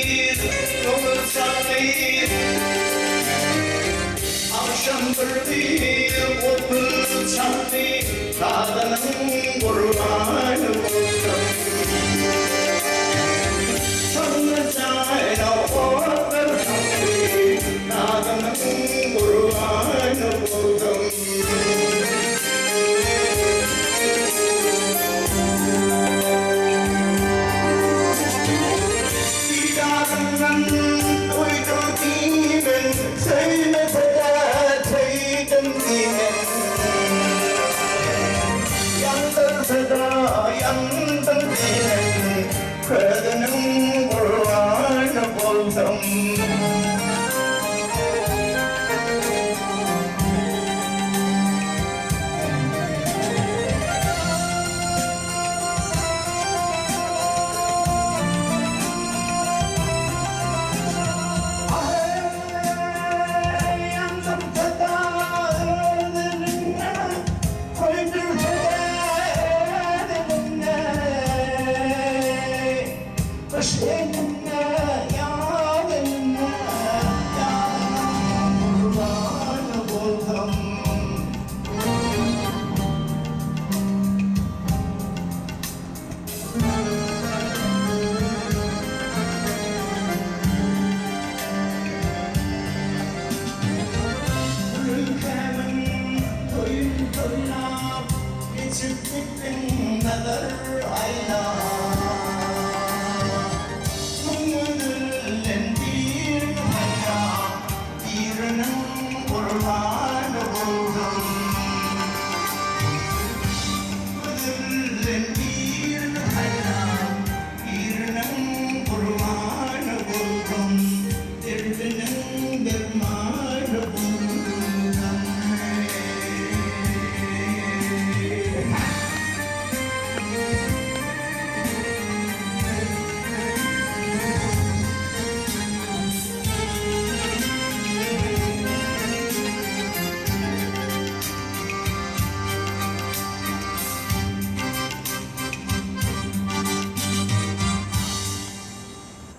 gyz, köňül çagyr. Agşam bir gyz gopuz çaldy, Sazynyň gurbany boldum. Şonda jaýyna otlar saldy, Sazynyň gurbany boldum. Didaryňdan doýdum diýmen, Söýmese-de söýdüm diýmen. Ýandyrsa-da ýandym diýmen, Közüniň gurbany boldum. Gyş elinde.